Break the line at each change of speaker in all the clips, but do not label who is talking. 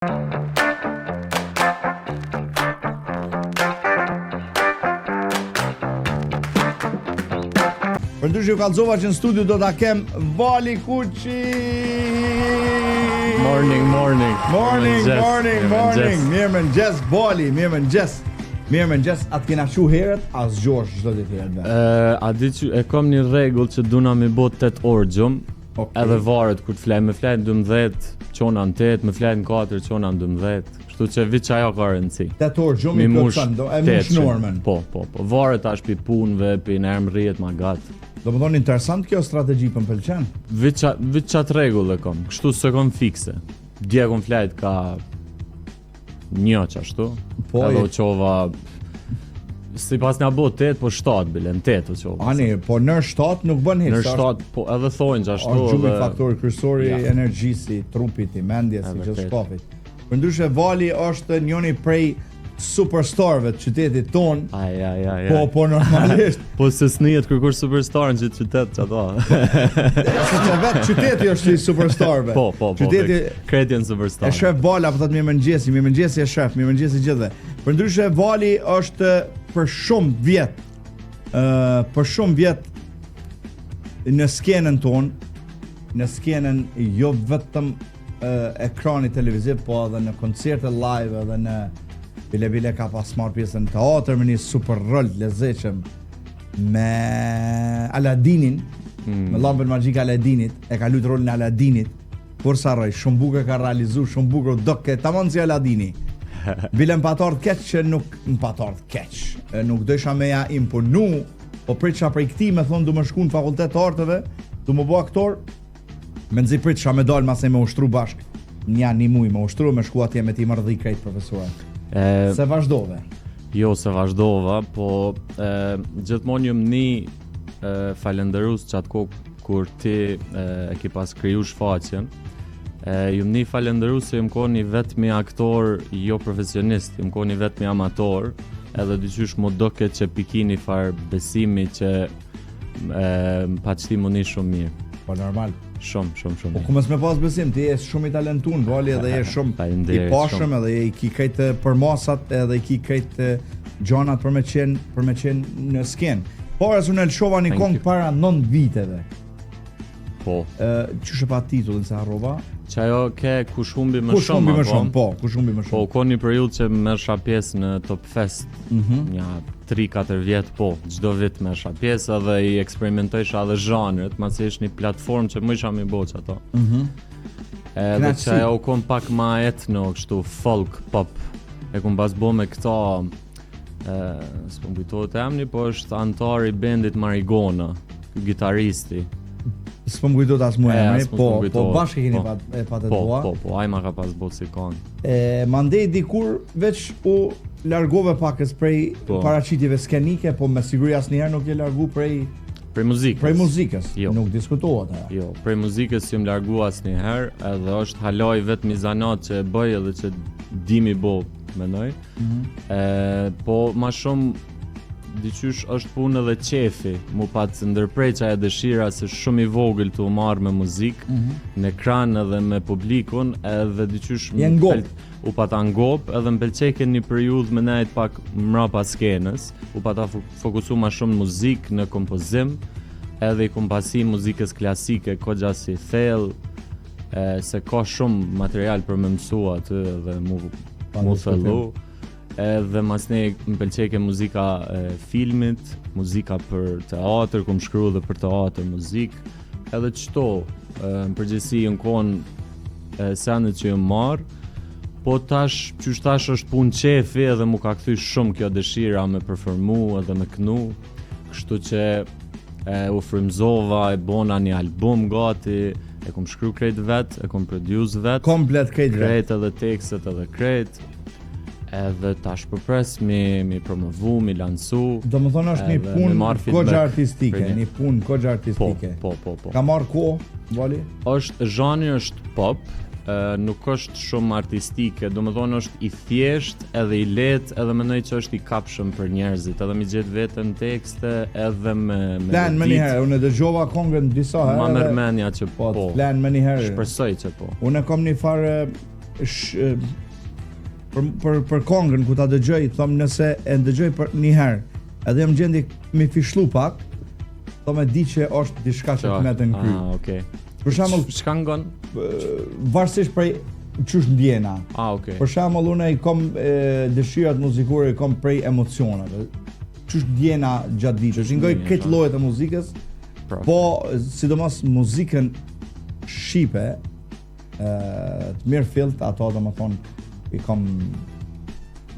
Përndryshe ju kallzova që në studio do ta kem Vali Kuqi.
Morning, morning.
Morning, morning, morning. Mirëmëngjes Vali, mirëmëngjes. Mirëmëngjes, a të kena çu herët, a zgjohesh çdo ditë herët
vetë? A di që e kam një rregull që duna me bo 8 orë gjumë, Okay. Edhe varet kur të flej, me flejt në 12, çona në 8, me flejt në 4, çona në 12. Kështu që veç ajo ka
rëndësi. 8 orë gjumë i plotëson, do e mush normën.
Po, po, po. Varet tash pi punëve, pi në erë rrihet ma gat.
Do më thonë interesant kjo strategji po më pëlqen.
Veç veç atë rregull e kam. Kështu s'e kam fikse. Dje kom flejt ka Një qashtu. Po, edhe u çova si pas nga bo 8, po 7 bile, në 8 u
çova. Ani, po në 7 nuk bën
hiç. Në 7, po edhe thonë qashtu.
Është gjumi edhe... faktor kryesor i ja. energjisë, i trupit, i mendjes, i gjithçkafit. Përndryshe Vali është njëri prej superstarëve të qytetit
tonë. Ai ai ai.
Po po normalisht.
po se s'nihet kërkush superstar në qit qytet qato.
Se që vetë qyteti është i superstarëve.
Po po po. Qyteti krejt janë superstar.
E shef Bala po thotë mirëmëngjesi, mirëmëngjesi e shef, mirëmëngjesi gjithëve. Përndryshe Vali është për shumë vjet ë uh, për shumë vjet në skenën tonë, në skenën jo vetëm ekrani televiziv, po edhe në koncerte live edhe në bile bile ka pas marrë pjesë në teatr me një super rol të lezetshëm me Aladinin, mm. me llambën magjike Aladinit, e ka luajtur rolin e Aladinit. Por s'harroj, shumë bukur ka realizu, shumë bukur u doke tamam si Aladini. Bile më pat ardhë keq që nuk më pat ardhë keq. E, nuk dojsha me ja imponu, po pritsha prej këtij me thonë du me shku në fakultet të arteve, du me bo aktor, Mezi pritsha me dalë masnej me ushtru bashk Nja një muj me ushtru me shku atje me t'i mërdhi krejt profesorat e, S'e vazhdove
Jo, s'e vazhdova, po e, gjithmonë jom ni e, falenderus qatë kohë kur ti e, e ki pas kriju shfaqjen e, jom ni falenderus se jom kon i vetmi aktor jo profesionist, jom kon i vetmi amator edhe diqysh m'u doke që pi ki ni farë besimi që E, pa që ti më një shumë
mirë. Po normal.
Shumë, shumë, shumë.
Po ku mos me pas besim, ti je shumë i talentun, Vali edhe je shumë i pashëm edhe je i ki krejt përmasat edhe i ki krejt gjanat për me qenë, për me qenë në skenë. Por as unë lëshova një kongë para 9 viteve.
Po.
Ë, qysh e pa titullin se harrova?
Qajo ke kush humbi më
shumë. Kush humbi më shumë, po, kush humbi më
shumë. Po, ka një periudhë që merrsha pjesë në Top Fest. Mm -hmm. Nja 3-4 vjet po, çdo vit merrsha pjesë edhe i eksperimentojsha edhe zhanret, masi është një platformë që mujsha mi bo qato. Mhm. Mm edhe qajo u kon pak ma etno, kështu folk pop. E kum pas bo me këta s'po më kujtohet emni, po është anëtar i bendit Marigona, gitaristi.
S'po më kujtohet as mua emri, po, po bashkë keni po, pat e patë
po, Po, po, ai ma ka pas bo si
kon. E mandej dikur veç u largove pakës prej po. paraqitjeve skenike, po me siguri asnjëherë nuk je largu prej
prej muzikës.
Prej muzikës, jo. nuk diskutohet
ajo. Jo, prej muzikës s'jam largu asnjëherë, edhe është hala i vetmi zanat që e bëj edhe që di mi bo, mendoj. Mm -hmm. e, po ma shumë diqysh është punë edhe qefi, mu pat ndërpre qajo dëshira se shumë i vogël tu u marrë me muzikë, mm -hmm. në ekran edhe me publikun, edhe diqysh
më ngop.
u pata ngop, edhe më pëlqeke një periudhë me nejt pak mrapa skenës, u pata fokusu ma shumë në muzikë, në kompozim, edhe i kom pas hi muzikës klasike, kogja si thellë, e, se ka shumë material për me mësu aty dhe mu, mu thellu. Edhe masnej më pëlqeke muzika e filmit, muzika për teatr, kom shkru dhe për teatr muzikë, edhe qëto, në përgjithësi jon kon senet që jom marrë, po tash, qysh tash është punë qefi edhe mu ka kthy shumë kjo dëshira me performu edhe me knu, kështu që e u frymzova, e bona një album gati, e kom shkru krejt vet, e kom produce vet.
Komplet krejt
vet. Krejt edhe tekstet edhe krejt. Edhe tash po pres mi, mi promovu, mi lansu.
Do më thonë është një punë goxha artistike, një punë goxha artistike.
Po, po, po, po.
Ka marrë kohë, Vali?
Është, zhanri është pop, nuk është shumë artistike, do më thonë është i thjesht edhe i lehtë, edhe mendoj që është i kapshëm për njerëzit, edhe mi gjetë veten n'tekste, edhe me
me Flen menjëherë, unë e dëgjova kongën disa herë.
Ma merr mendja që
po. Po, flen menjëherë.
Shpresoj që po.
Unë kam një farë. sh, për për për kongën ku ta dëgjoj, thom nëse e ndëgjoj për një herë, edhe jam gjendje me fishllu pak, thom e di që është diçka që të met në
kry. Ah, okay.
Për shembull,
çka ngon?
Varësisht prej qysh ndjena.
Ah, okay.
Për shembull, unë i kam e, dëshirat muzikore i kam prej emocioneve. Qysh ndjena gjatë ditës. I ngoj krejt po. llojet e muzikës. Pra. Po, sidomos muzikën shqipe, të mirëfillt ato domethonë i kam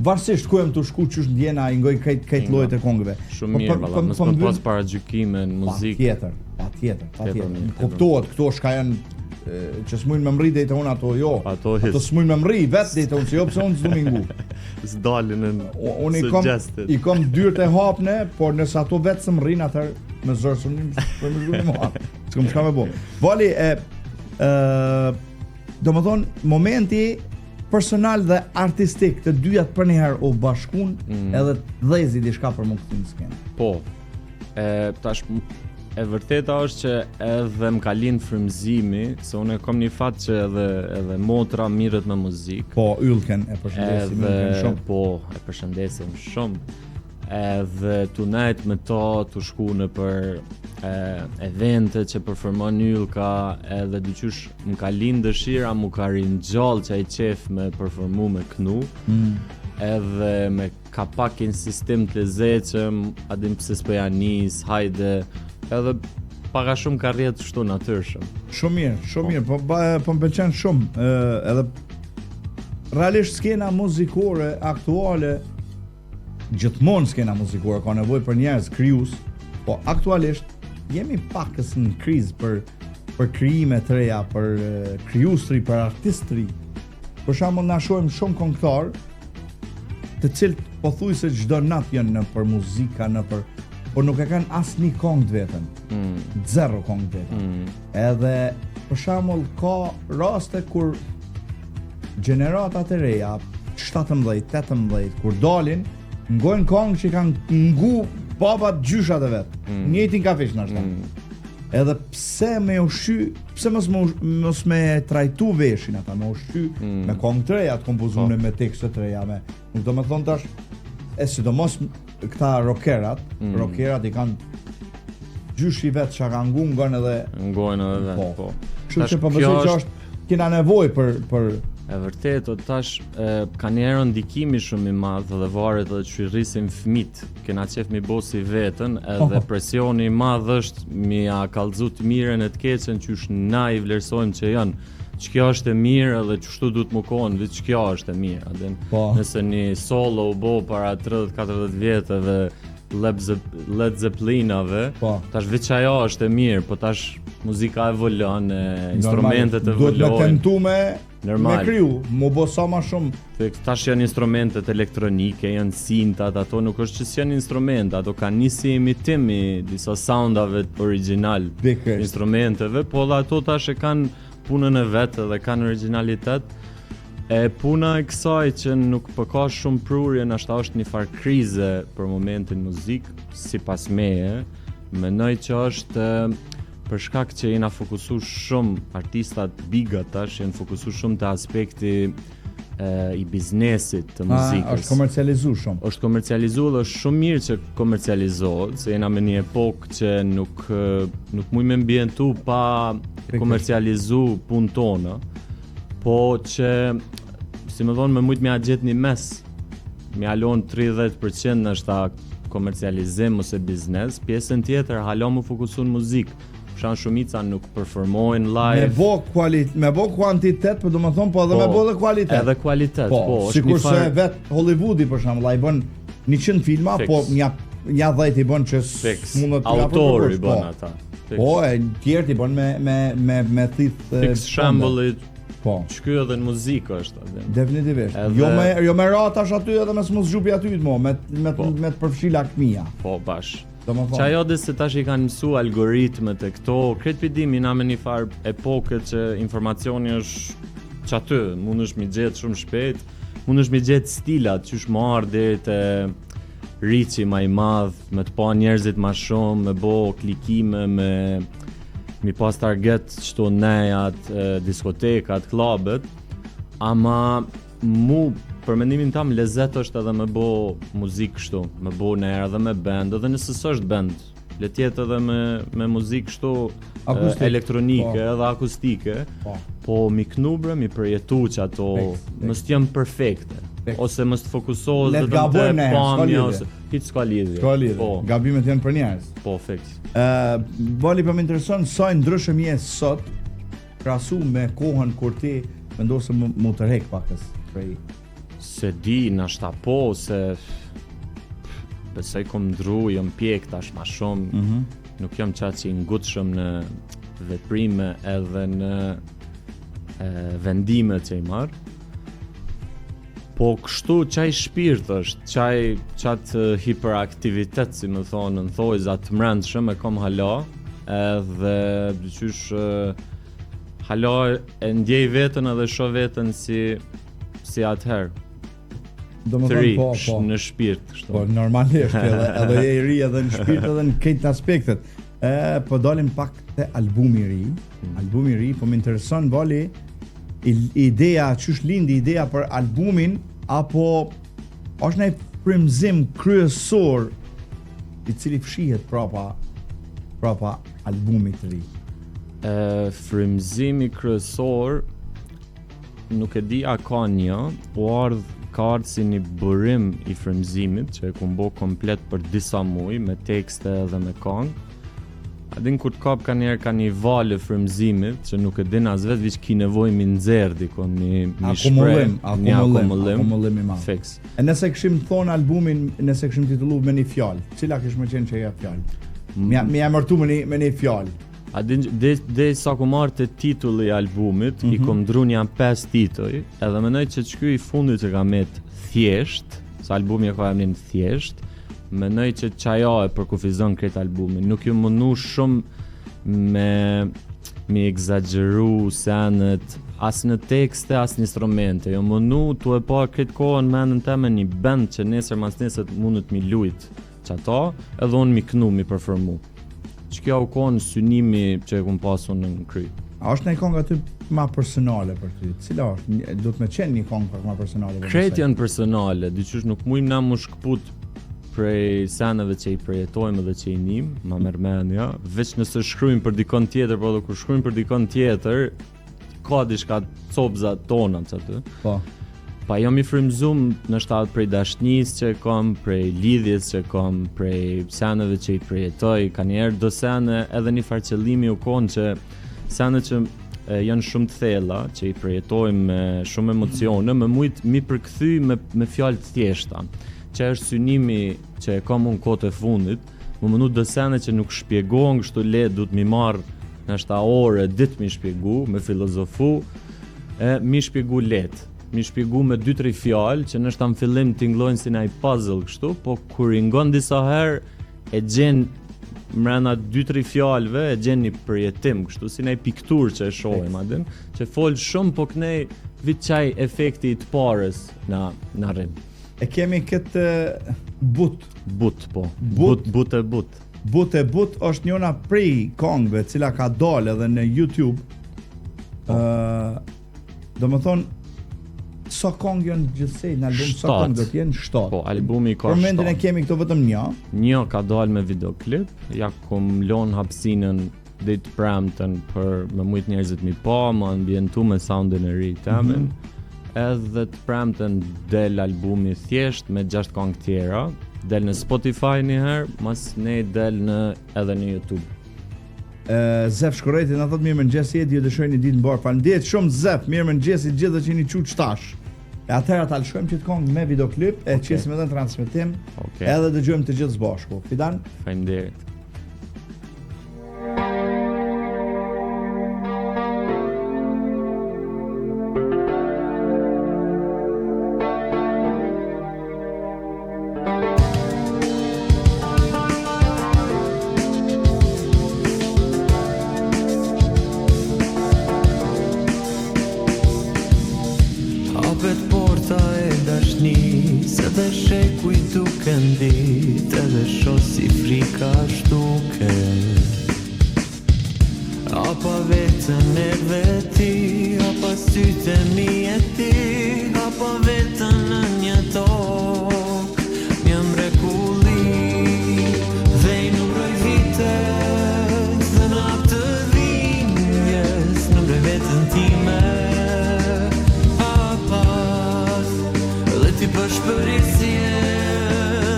varësisht ku jam tu shku qysh ndjena i ngoj krejt krejt llojet e
kongëve. Shumë po, mirë, po, valla, mos po, me pas paragjykime në muzikë.
Patjetër, patjetër, patjetër. Kuptohet këto çka janë që s'mujnë me mrri deri te unë ato jo. Ato, ato s'mujnë me mrri vetë deri te unë, se jo pse unë s'du mi
ngu. S'dalin në
unë i kam, i kam dyert e hapne, por nëse ato vetë s'mrrin, atëherë me zor s'mujnë për me zhgu në S'kom çka me bo. Vali, e, ë, domethonë, momenti personal dhe artistik të dyjat përnjëherë u bashkun mm. edhe dhezi diçka për m'u kthy në
skenë. Po, e, tash e vërteta është që edhe më ka lind frymëzimi, se unë e kam një fat që edhe, edhe motra mirret me
muzikë. Po, Yllken, e përshëndesim
Yllken shumë. Po, e përshëndesim shumë. Edhe tu nejt me to, tu shku nëpër e, evente që performon Yllka, edhe diqysh më ka lind dëshira, m'u ka ringjall qaj qef me performu me knu, mm. edhe me ka pak insistim të lezetshëm, a din pse s'po ja nis, hajde, edhe pak a shumë ka rrjedh kështu
natyrshëm. Shumë mirë, shumë po. mirë, po, po, po më pëlqen shumë, edhe realisht skena muzikore aktuale Gjithmonë skena muzikore ka nevojë për njerëz krijues, po aktualisht jemi pakës në krizë për për krijime të reja, për krijues të ri, për artistë të ri. Për shembull, na shohim shumë këngëtarë të cilët pothuajse çdo natë janë nëpër muzika, nëpër por nuk e kanë asnjë këngë të vetën. Mm. Zero këngë të vetën. Mm. Edhe për shembull ka raste kur Gjeneratat e reja, 17, 18, kur dalin, ngojnë kongë që kanë ngu babat gjyshat e vet. Mm. Njëjtin kafish nashta. Mm. Edhe pse me ushqy, pse mos me mos me trajtu veshin ata, me ushqy mm. me kongë të reja të kompozume po. me tekste të reja me. Nuk do me thonë tash e sidomos këta rockerat, mm. rockerat i kanë gjyshi vet që ka ngu ngon
edhe ngojnë edhe vet, po. po.
Kështu që po besoj që është kena nevojë për për
E vërtetë, o tash e, ka një herë ndikimi shumë i madh dhe varet edhe qysh i rrisim fmit, kena qef mi bo si vetën, edhe oh. presioni i madh është mi ja kallzu të mirën e të keqen qysh na i vlerësojmë që janë. Që kjo është e mirë edhe qështu duhet me konë, veç kjo është e mirë. A din? Po. Nëse një solo u bo para 30-40 vjetëve Led Zeppelinave, po. tash veç ajo është e mirë, po tash muzika evolon, e, instrumentet
evolojnë. Duhet me tentu me Normal. Me kriju, mu bo sa ma
shumë. Fix, tash janë instrumentet elektronike, janë sintat, ato nuk është që s'janë instrumente, ato kanë një si imitim i disa soundave original instrumenteve, po edhe ato tash e kanë punën e vet dhe kanë originalitet. E puna e kësaj që nuk po ka shumë prurje, nashta është një farë krize për momentin muzikë, sipas meje, mendoj që është për shkak që jena fokusu shumë artistat biga tash janë fokusu shumë te aspekti e, i biznesit të muzikës.
A, është komercializu
shumë. Është komercializu dhe është shumë mirë që komercializohet, se jena me një epokë që nuk nuk muj me mbijetu pa komercializu punë tona. Po që, si me thonë, me mujtë me ja gjetë një mes, me ja lonë 30% nashta komercializim ose biznes, pjesën tjetër hala mu fokusu në muzikë. Për shumica nuk performojnë
live. Me bo kualit, me bo kuantitet, po do të thonë po edhe po, me bo edhe kualitet.
Edhe kualitet, po, po
sikurse far... vet Hollywoodi për shembull, ai bën 100 filma, Fix. po një një 10 i bën që
mundet të Autor i bën po. ata.
Fix. Po, e tjerët i bën me me me me
thith Fix shembulli Po. Qeky edhe në muzikë është
atë. Definitivisht. Edhe... Jo me jo me ra tash aty edhe me s'mos zhupi aty mo, me me po. me të përfshi lakmia.
Po bash. Domethënë. Qajo dhe se tash i kanë mësu algoritmet e këto, krejt pi dim, jena me një farë epoke që informacioni është qaty, mundesh mi gjetë shumë shpejt, mundesh mi gjetë stilat, qysh me ardh deri te reach-i ma i madh, me të pa njerëzit ma shumë, me bo klikime, me mi pas target qëto nejat, diskotekat, klubet, Ama mu për mendimin tam lezet është edhe me bo muzikë kështu, me bo njerë edhe me band, edhe nëse s'është band, le të jetë edhe me me muzikë kështu
Akustik,
elektronike
po.
edhe akustike,
Po.
po mi knu bre, mi përjetu që ato
Fiks, fiks.
mos të jenë perfekte
Fiks.
ose mos të fokusohet
Le të
vetëm te
gabojmë ne, s'ka
pamja
lidhje.
ose hiç s'ka lidhje.
Ka lidhje.
Po,
Gabimet janë për njerëz.
po fiks.
Ë, Vali po më intereson sa i ndryshëm je sot krahasu me kohën kur ti vendose mu, mu tërhek pakës prej
Se di, nashta po, se besoj kom ndru, jam pjek tash ma shumë,
mm -hmm.
nuk jam qaq i ngutshëm në veprime edhe në e, vendime që i marr. Po kështu qaj shpirt është, qaj qatë e, hiperaktivitet, si më thonë, në thojza të mrendshëm e kom hala, edhe dyqysh e, hala e ndjej veten edhe shoh veten si si atëherë,
Do më
të ri,
thënë po,
sh-
po.
në shpirt, kështu.
Po normalisht edhe edhe je i ri edhe në shpirt edhe në këtë aspektet. E po dalim pak te albumi i ri.
Mm.
Albumi i ri po më intereson Vali i- ideja qysh lindi ideja për albumin apo është një frymëzim kryesor i cili fshihet prapa prapa albumit të ri.
E, frymëzimi kryesor nuk e di a ka një, u ardh ka ardhë si një burim i frymëzimit që e kum bo komplet për disa muaj me tekste edhe me këngë. A din kur të kap ka njerë ka një valë e frymëzimit që nuk e din as vetë veç ki nevojë mi nxjerr dikon mi mi
Akumullim,
shpreh, një
akumullim, akumullim i madh.
Fiks.
E nëse kishim thonë albumin, nëse kishim titullu me një fjalë, cila kish më qenë që ja fjalë? Mi mi emërtu me një me një fjalë.
A din dhe, dhe sa ku marrë të titulli i albumit, mm -hmm. i
Mhm.
kom ndru një 5 tituj, edhe mendoj që qky i fundit që ka met thjesht, se albumi e ka emrin thjesht, mendoj që qajo e përkufizon krejt albumin. Nuk ju mundu shumë me mi egzagjeru senet as në tekste, as në instrumente. Jo mundu tu e pa krejt kohën me mendën teme një band që nesër mas nesër mundet mi lujt që ato, edhe unë mi knu, mi performu. Që kjo u konë synimi që e kum pasur në kry.
A është një këngë aty ma personale për ty? Cila është? Një- Duhet me qenë një këngë pak ma personale për
Krejt
besoj.
janë personale, diqysh nuk mujmë na mu shkëput prej seneve që i përjetojmë dhe që i nim, ma merr mendja, veç nëse shkruajmë për dikon tjetër, po edhe kur shkruajmë për dikon tjetër, ka diçka copza tona që aty.
Po.
Pa jam i frymëzum ndoshta prej dashnisë që e kam, prej lidhjes që kam, prej seneve që i përjetoj, ka njerë do sene edhe një farë qëllimi u konë që sene që e, janë shumë të thella, që i përjetojmë me shumë emocione, me mujt mi përkthy me, me fjalë të thjeshta. Që është synimi që e kam unë kohët e fundit, më mënu do sene që nuk shpjegohen kështu lehtë, duhet mi marr ndoshta orë, ditë mi shpjegu, me filozofu, e mi shpjegu lehtë. Mi shpjegu me 2-3 fjalë që ndoshta në fillim tingëllojnë si një puzzle kështu, po kur i ngon disa herë e gjen mrena 2-3 fjalëve e gjen një përjetim kështu si një pikturë që e shohim, a din, që fol shumë po knej vit çaj efekti i të parës na na rrim.
E kemi këtë but,
But po.
But.
But but e but.
but e but është njëna prej këngëve cila ka dalë edhe në YouTube.
Po.
Ë, do më thonë sa këngë janë gjithsej në album, sa
Shtat.
këngë do të jenë 7.
Po albumi ka
Për momentin e
shtatë.
kemi këto vetëm një.
Një ka dalë me videoklip, ja kum lon hapësinën ditë premten për me mujt njerëzit mi pa, më ambientu me soundin e ri temin. Mm -hmm. Edhe të premten del albumi thjesht me 6 këngë tjera, del në Spotify një herë, mas ne del në edhe në YouTube.
Ë, Zef Shkorreti na thot mirë mëngjes Edi, ju dëshiroj një ditë mbar. Faleminderit shumë Zef, mirë mëngjes i gjithë që jeni çu tash. E atëherë ata lëshojmë që të këngë me videoklip, e
Okej.
qesim edhe në transmetim,
Okej.
edhe dëgjojmë të gjithë së bashku. Fidan,
Faleminderit.
Hapet porta e dashnis Edhe shekuj duke ndit Edhe shoh si frika shtuke Apa vetën e veti Apa sytë e mi e ti Hapa vetën në një tokë Një mrekulli Dhe i numroj vitet Dhe në hap të dhimbjes Numroj vetën time Pa pas Dhe ti pëshpërisje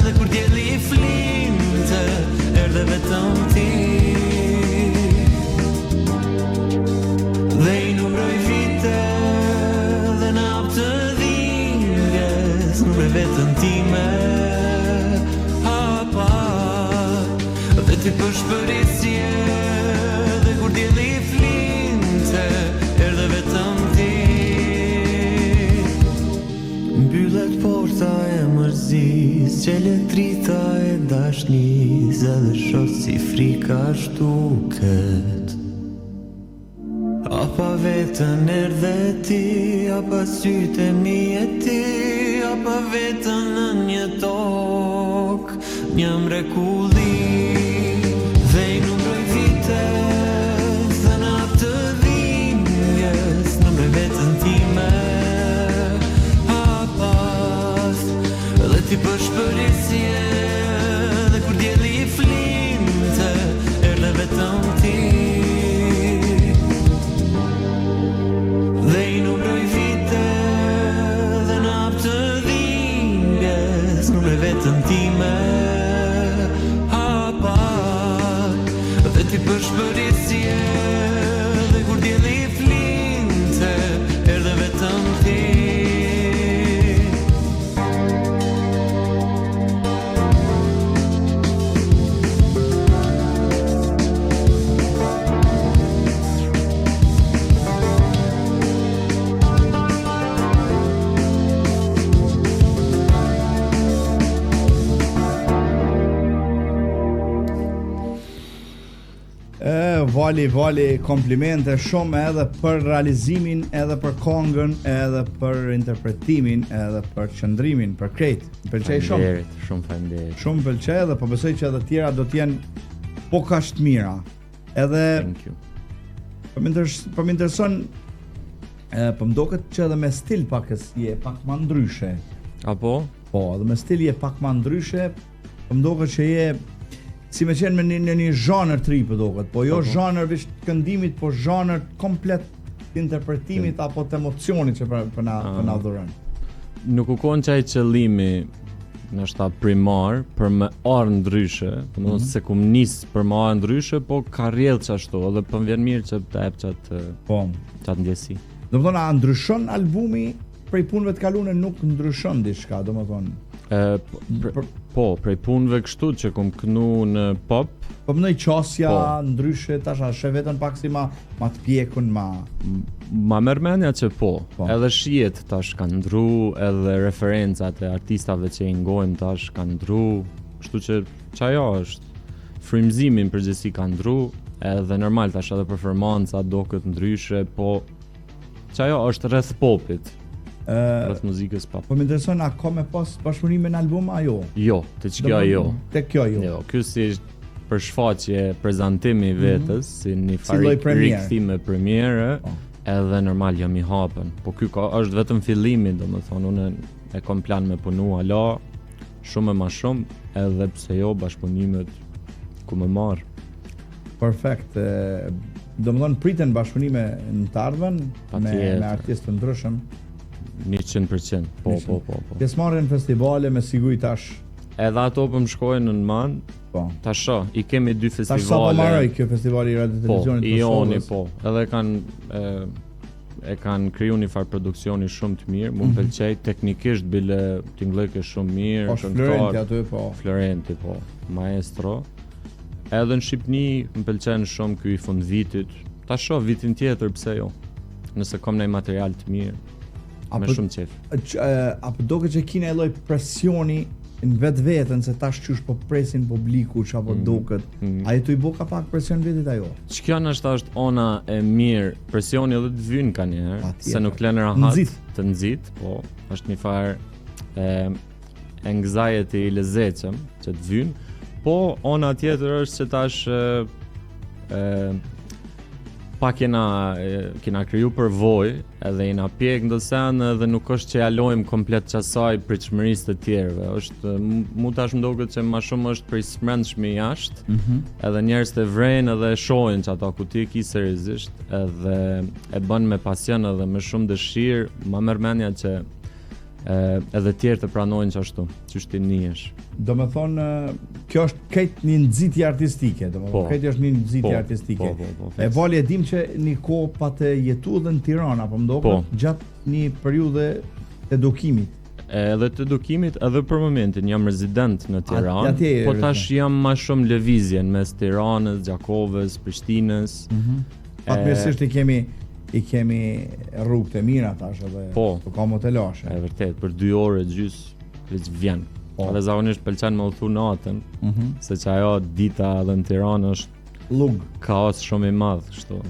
Dhe kur djeli flinte Erdhe vetëm ti Dhe i numroj vite Dhe në hap të dhimbjes Numroj vetën time Hapa Dhe ti pëshpërisje Dhe kur djeli flinte Erdhe vetëm ti Mbyllet porta e mërzis Çelet drita e dashnis Edhe shoh si frika zhduket Hapa vetën erdhe ti Hapa sytë e mi e ti Hapa vetën në një tokë Një mrekulli Dhe i numroj vitet Dhe në hap të dhimbjes Numroj vetën time Hapas Dhe ti pëshpërisje Dhe kur djeli flinte Erdhe vetëm ti Dhe i numroj vite Dhe në hap të dhimbjes Numroj vetën time Hapa Dhe ti pëshpërisje Dhe kur djeli flinte Erdhe vetëm ti
E, Vali, Vali, komplimente shumë edhe për realizimin, edhe për kongën, edhe për interpretimin, edhe për qëndrimin, për krejt. Më pëlqej shumë.
Faleminderit, shumë faleminderit.
Shumë më pëlqej dhe po besoj që edhe tjera do të jenë po kaq të mira. Edhe
Thank you.
po më interes, po më intereson e, po më duket që edhe me stil pakës je pak më ndryshe.
Apo?
Po, edhe me stil je pak më ndryshe, po më duket që je si me qenë me një, në një zhanër të ri po duket, po jo
Po, po.
zhanër veç të këndimit, po zhanër komplet të interpretimit apo të emocionit që për, për na
Ah.
për na dhuron.
Nuk u konë qaj qëllimi nështë primar për me arë ndryshe, do të thonë
Mhm.
se kum nis për me arë ndryshe, po ka rrjedh qashtu, edhe po më vjen mirë që ta jep qatë
Po.
qatë ndjesi.
Do të thonë a ndryshon albumi prej punëve të kaluara nuk ndryshon diçka, do të thonë.
E, po, pre,
Për-
po, prej punëve kështu që kum knu në pop,
Po mendoj qasja
Po.
ndryshe tash a sheh veten pak si ma ma të pjekun, ma
ma merr mendja që po,
Po.
edhe shijet tash kanë ndru, edhe referencat e artistave që i ngojmë tash kanë ndru, kështu që qajo është frymëzimi në përgjithësi ka ndru, edhe normal tash edhe performanca doket ndryshe, po qajo është rreth popit,
ë
rreth muzikës pop.
po më intereson a ka me pas bashkëpunime në album a jo?
Jo, te që kjo
Do
jo.
Te kjo jo.
Jo, ky si është për shfaqje prezantimi i vetes, si një
Mhm. Si lloj
farë
premiere.
rikthime premiere,
Po.
edhe normal jam i hapën. Po ky ka është vetëm fillimi, domethënë unë e kam plan me punu ala shumë e ma shumë, edhe pse jo bashkëpunimet ku më marr.
Perfekt. e, Do më thonë priten bashkëpunime në të ardhmen me,
Patjetër.
me artistë të ndryshëm.
100%. Po, po, po, po.
Pjesëmarrje në festivale me siguri tash.
Edhe ato po më shkojnë në man,
Po.
tash shoh, i kemi dy
Tash sa
festivale.
po marroj kjo festivali i Radio
Po,
Televizionit të
Ioni,
Kosovës.
po. Edhe kanë e, e kanë kriju një farë produksioni shumë të mirë, mu më pëlqej teknikisht bile tingëllojke shumë mirë,
Mhm. Po është
këngëtar,
Florenti aty po.
Florenti, po, maestro. Edhe në Shqipni më pëlqen shumë ky i fund vitit. Ta shoh vitin tjetër pse jo. Nëse kam ndaj material të mirë, me
Apo
shumë qejf.
q- e, apo doke që kina e lloj presioni në vetveten se tash qysh po presin publiku ç'a po duket.
Mm.
A je tu i bo ka pak presion vetit ajo?
Që kjo nështë është ona e mirë, presioni edhe të vyn ka njëherë,
Patjetër.
se nuk lënë rahat
Nxit.
të nxit, po, është një farë e, anxiety i lezetshëm që të vyn, po ona tjetër është që tash e, e, Pak jena, kena kriju përvojë edhe jena pjek në do sene edhe nuk është që ja lojmë komplet qasaj pritshmërisë të tjerëve. Është, mu tash më doket që ma shumë është prej s'mrendshmi jashtë, mm -hmm. edhe njerëzit e vrejnë edhe e shohin që ata ku ti e ki seriozisht edhe e bën me pasion edhe me shumë dëshirë, ma merr menja që e, edhe tjerë të pranojnë qashtu, qysh ti nihesh.
Do me thonë, kjo është krejt një nxitje artistike, do me thonë, po, krejt është një nxitje po, artistike. Po, po, po, e Vali e dim që një kohë pate jetu edhe në Tiranë, apo më doket, po. gjatë një periudhe të edukimit.
Edhe të edukimit, edhe për momentin jam rezident në Tiranë, po tash jam ma shumë lëvizje mes Tiranës, Gjakovës, Prishtinës. Mm
-hmm. Fatmirësisht i kemi i kemi rrugët e mira tash edhe po, po ka më telashe.
E vërtet, për 2 orë e gjys veç vjen. Po. Edhe zakonisht pëlqen me udhtu natën, mm -hmm. se që ajo dita edhe në Tiranë është
llug.
Kaos shumë i madh, kështu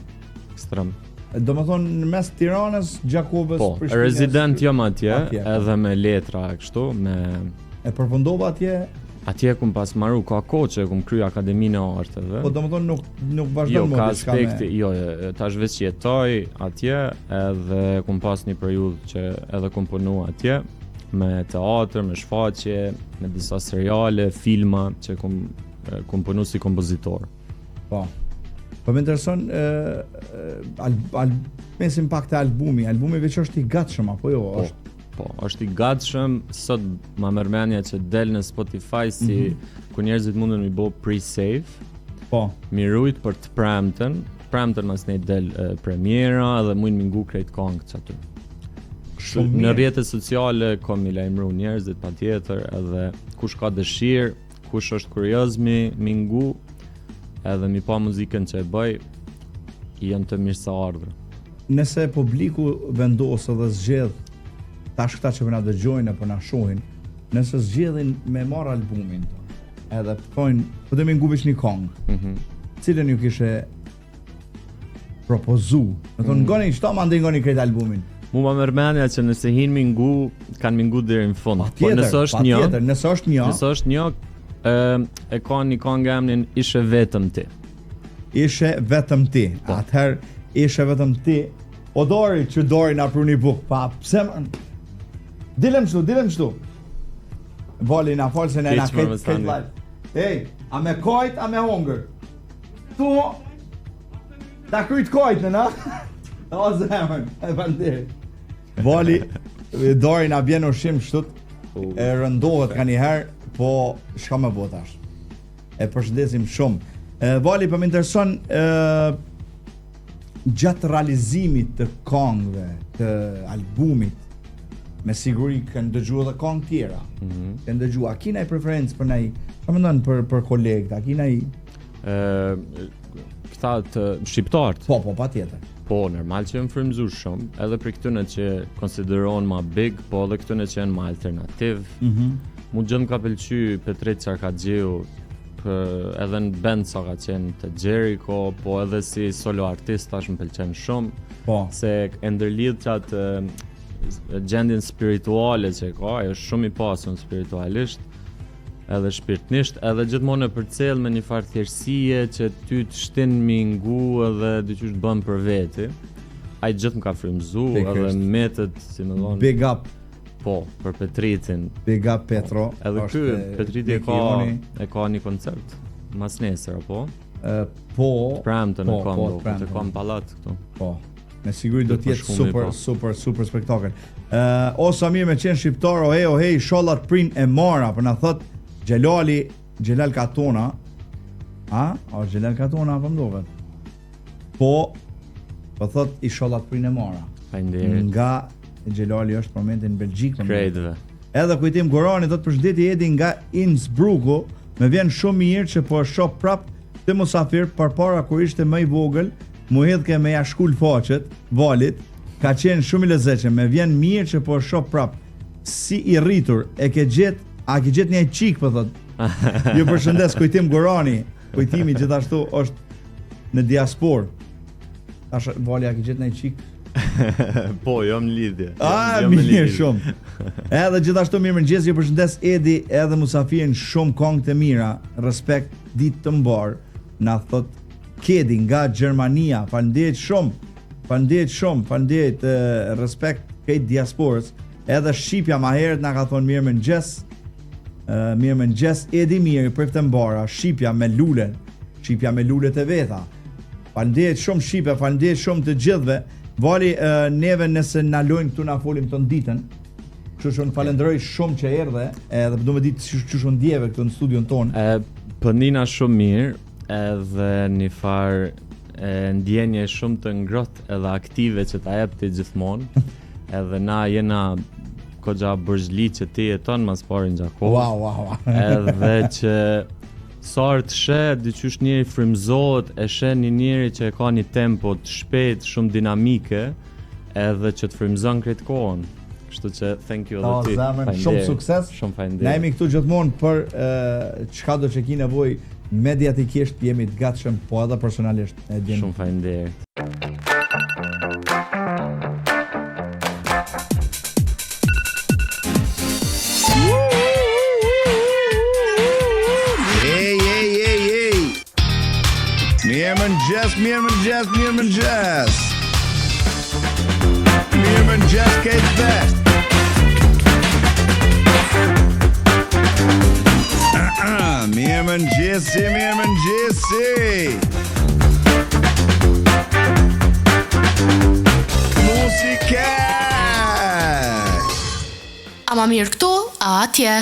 ekstrem.
Do më thonë në mes Tiranës, Gjakovës,
po, Prishtinës... rezident jam atje, atje, po. edhe me letra e kështu, me...
E përfundova atje?
Atje kum pas maru, ka kohë që kum kry Akademinë e
Arteve. Po do më thonë nuk, nuk vazhdon
jo, më diçka me... Jo, jo, tash veç jetoj atje, edhe kum pas një periudhë që edhe kum punu atje, me teatr, me shfaqje, me disa seriale, filma që kum, kum punu si kompozitor.
Po. Po më intereson ë al, al, mesim pak te albumi, albumi veç është i gatshëm apo jo,
po, është Po, është i gatshëm, sot ma merr menja që del në Spotify si mm -hmm. ku njerëzit mundën mi bo pre-save.
Po.
Mi rujt për të premten, premten masnej del e, premiera dhe mujnë mi ngu krejt kangët që aty. Shumë në rrjetet sociale kom mi lajmëru njerëzit patjetër edhe kush ka dëshirë, kush është kurioz mi, mi ngu edhe mi pa muzikën që e bëj, janë të mirëseardhur.
Nëse publiku vendos edhe zgjedh tash këta që po na dëgjojnë apo na shohin, nëse zgjedhin me marr albumin tonë, edhe të thonë, po do me ngu veç një kongë. Mm -hmm. Cilën ju kishe propozu? Me thonë, mm. ngoni qëta, mandej ngoni krejt albumin.
Mu ma merr menja që nëse hin mi ngu, kanë mi ngu deri në fund.
Po nëse është një, tjetër, nëse është një,
nëse është një, e, e ka një kongë emnin Ishe vetëm ti.
Ishe vetëm ti. Po. Atëherë ishe vetëm ti. O Dori, që Dori na pruni buk. Pa, pse më... Dilem qëtu, dilem qëtu. Vali na falë se ne na këtë këtë live. Ej, a me kajt, a me hongër? Tu, ta kryt kajt në na? O zemër, e faleminderit. Vali, Dori na bjen ushqim kështu, e rëndohet ka njëherë, po shka me bo tash. E përshëndesim shumë. E, Vali, po më intereson e, gjatë realizimit të kongëve, të albumit, me siguri kanë dëgju edhe kongë tjera. Mm -hmm. Kanë dëgju, a ki naj preferencë për naj, çfarë mendon për për kolegët, a ki naj
ë këta të shqiptarët?
Po, po, patjetër.
Po, normal që jam frymëzu shumë, edhe për këtyne që konsiderohen ma big, po edhe këtyne që janë ma alternativ. Mm -hmm. Mu gjithë më ka pëlqy Petrit Çarkaxhiu për edhe në band sa ka qenë te Jericho, po edhe si solo artist tash më pëlqen shumë.
Po.
Se e ndërlidh qatë gjendjen spirituale që ka, ai është shumë i pasur spiritualisht, edhe shpirtnisht, edhe gjithmonë e përcjell me një farë thjeshtësie që ty të shtin mi ngu edhe diqysh të bën për veti. Ai gjithë më ka frymëzu edhe metet, si me thonë.
Big up
Po, për Petritin.
Big up Petro.
Po, edhe ky Petriti e ka e ka një koncert mas nesër apo?
Ë po.
Premten po, e kam, po, të kam pallat këtu.
Po. Me siguri do të jetë super po. super super spektakël. Ë o sa mirë me qenë shqiptar o hej o hej ishalla të prin e mara, po na thot Xhelali, Xhelal Katona. A? A është Xhelal Katona apo më Po, po thot ishalla të prin e mara.
Faleminderit.
Nga Xhelali është për momentin në Belgjikë.
Krejtve.
Edhe Kujtim Gorani thot përshëndetje Edi nga Innsbrucku. Më vjen shumë mirë që po e shoh prap këtë musafir përpara kur ishte më i vogël, mu hedhke me ja shkul faqet, Valit, ka qenë shumë i lezetshëm. Më vjen mirë që po e shoh prap si i rritur. E ke gjet, a ke gjet një çik po thot. Ju përshëndes Kujtim Gorani. Kujtimi gjithashtu është në diasporë. Tash Vali a ke gjet një çik?
po, jam në lidhje.
Ah, jam në lidhje shumë. Edhe gjithashtu mirëmëngjes, ju përshëndes Edi edhe musafirin shumë kongë të mira. Respekt, ditë të mbar. Na thot. Kedi nga Gjermania. Faleminderit shumë. Faleminderit shumë, faleminderit, respekt krejt diasporës. Edhe Shqipja ma herët na ka thonë mirëmëngjes. Mirëmëngjes Edi Miri priftë e mbara, Shqipja me lulen, Shqipja me lulet e veta. Faleminderit shumë Shqipe, faleminderit shumë të gjithëve. Vali neve nëse na lojnë këtu na folim ton ditën. Kështu që unë falenderoj shumë që erdhe, edhe po du me ditë qysh qysh u ndjeve këtu në studion tonë.
E, po nina shumë mirë, edhe një farë e, ndjenje shumë të ngrohtë edhe aktive që ta jep ti gjithmonë. Edhe na jena kogja borxhli që ti jeton mas pari në Gjakovë.
Wow, wow, wow.
Edhe që sa herë të sheh, diqysh njeri frymëzohet, e sheh një njeri që e ka një tempo të shpejt, shumë dinamike, edhe që të frymëzon krejt kohën. Kështu që thank you edhe ty.
Zemër, shumë sukses.
Shumë faleminderit.
Na jemi këtu gjithmonë për uh, çka do që ki nevojë mediatikisht jemi të gatshëm, po edhe personalisht.
E din. Shumë faleminderit.
Ej, ej, ej, ej. Mirëmëngjes, mirëmëngjes, mirëmëngjes. Mirëmëngjes krejtve. Mirëmëngjesi, mirëmëngjesi. Muzike.
A ma mirë këtu, a atje?